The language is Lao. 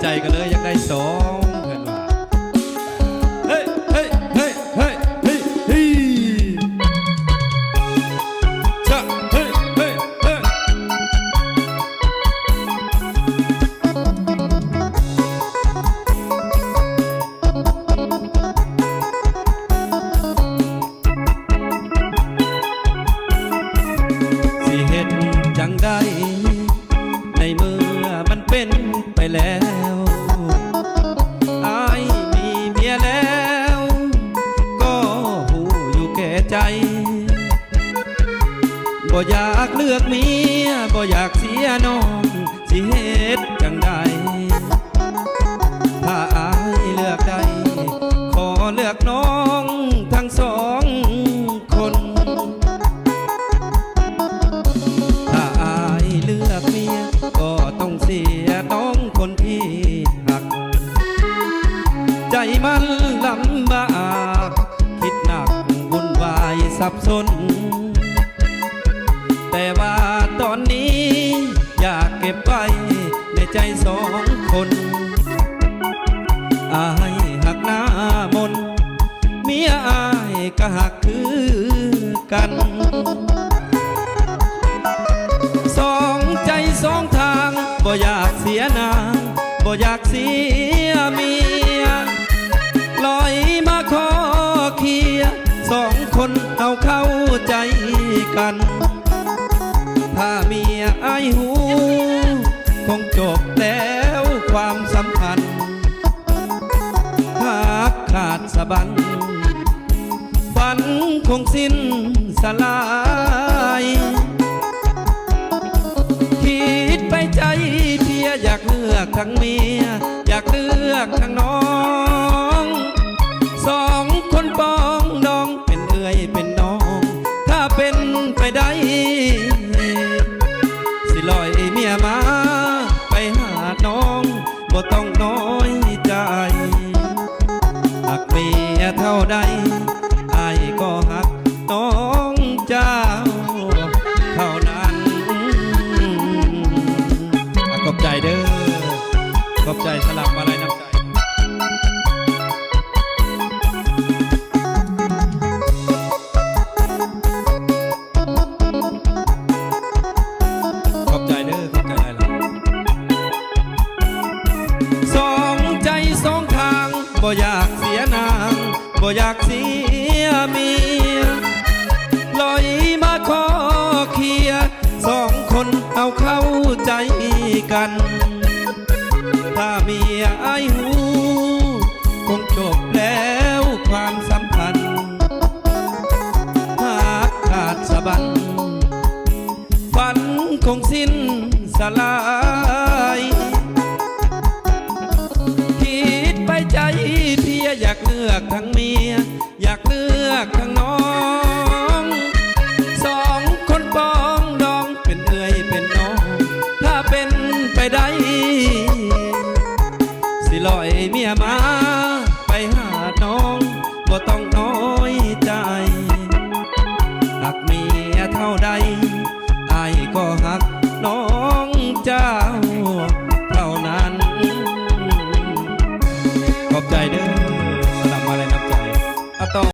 ໃຈກໍເລີຍຢາກໄດ້ສອງ ເພິ່ນວ່າ ເຮີ້ ເຮີ້ ເຮີ້ ເຮີ້ ເຮີ້ ເຮີ້ ຊະ ເຮີ້ ເຮີ້ ເຮີ້ ຊິເຮັດຈັ່ງໃດ ໃນເມື່ອມັນເປັນໄປແລ້ວ ອ້າຍມີເມຍແລ້ວ ກໍຮູ້ຢູ່ແກ່ໃຈ ບໍ່ຢາກເລືອກເມຍ ບໍ່ຢາກເສຍນ້ອງ ຊິເຮັດຈັ່ງໃດ ຖ້າອ້າຍເລືອກໄດ້ ຂໍເລືອກນ້ອງທັງສອງຄົນ ຖ້າອ້າຍເລືອກເມຍ ກໍຕ້ອງເສຍນ້ອງຄົນທີ່ຮັກ ໃຈມັນລຳບາກ ຄິດໜັກວຸ່ນວາຍສັບສົນ ແຕ່ວ່າຕອນນີ້ ຢາກເກັບໄວ້ໃນໃຈສອງຄົນ ອ້າຍຮັກໜ້າມົນ ເມຍອ້າຍກໍຮັກຄືກັນ ສອງໃຈສອງທາງ ບໍ່ຢາກເສຍນາງ ບໍ່ຢາກເສຍເມຍ ລອຍມາຂໍເຄຍ ສອງຄົນເຮົາເຂົ້າໃຈກັນ ຖ້າເມຍອ້າຍຮູ້ ຄົງຈົບແລ້ວຄວາມສຳພັນ ຫາກຂາດສະບັນ ຝັນຄົງສິ້ນສະຫຼາຍ ຄິດໄປໃຈເພຍ ຢາກເລືອກທັງເມຍ ຢາກເລືອກທັງນ້ອງ ສອງຄົນປອງດອງ ເປັນເອື້ອຍເປັນນ້ອງ ຖ້າເປັນໄປໄດ້ ຊິລອຍເມຍມາ ໄປຫານ້ອງ ບໍ່ຕ້ອງນ້ອຍໃຈ ຮັກເມຍເທົ່າໃດ ອ້າຍກໍຮັກນ້ອງເຈົ້າເທົ່ານັ້ນ ອາ ຂອບໃຈເດີ້ ຂອບໃຈສຳລັບມາໄລນ້ຳໃຈ. ຂອບໃຈເດີ້ ຂອບໃຈຫຼາຍໆ ສອງໃຈສອງທາງ ບໍ່ຢາກເສຍນາງ ບໍ່ຢາກເສຍເມຍ ລອຍມາຂໍເຄຍ ສອງຄົນເຮົາເຂົ້າໃຈກັນ ຖ້າເມຍອ້າຍຮູ້ ຄົງຈົບແລ້ວຄວາມສຳພັນ ຫາກຂາດສະບັນ ຝັນຄົງສິ້ນສະຫຼາຍ ຄິດໄປໃຈເພຍ ຢາກເລືອກທັງເມຍ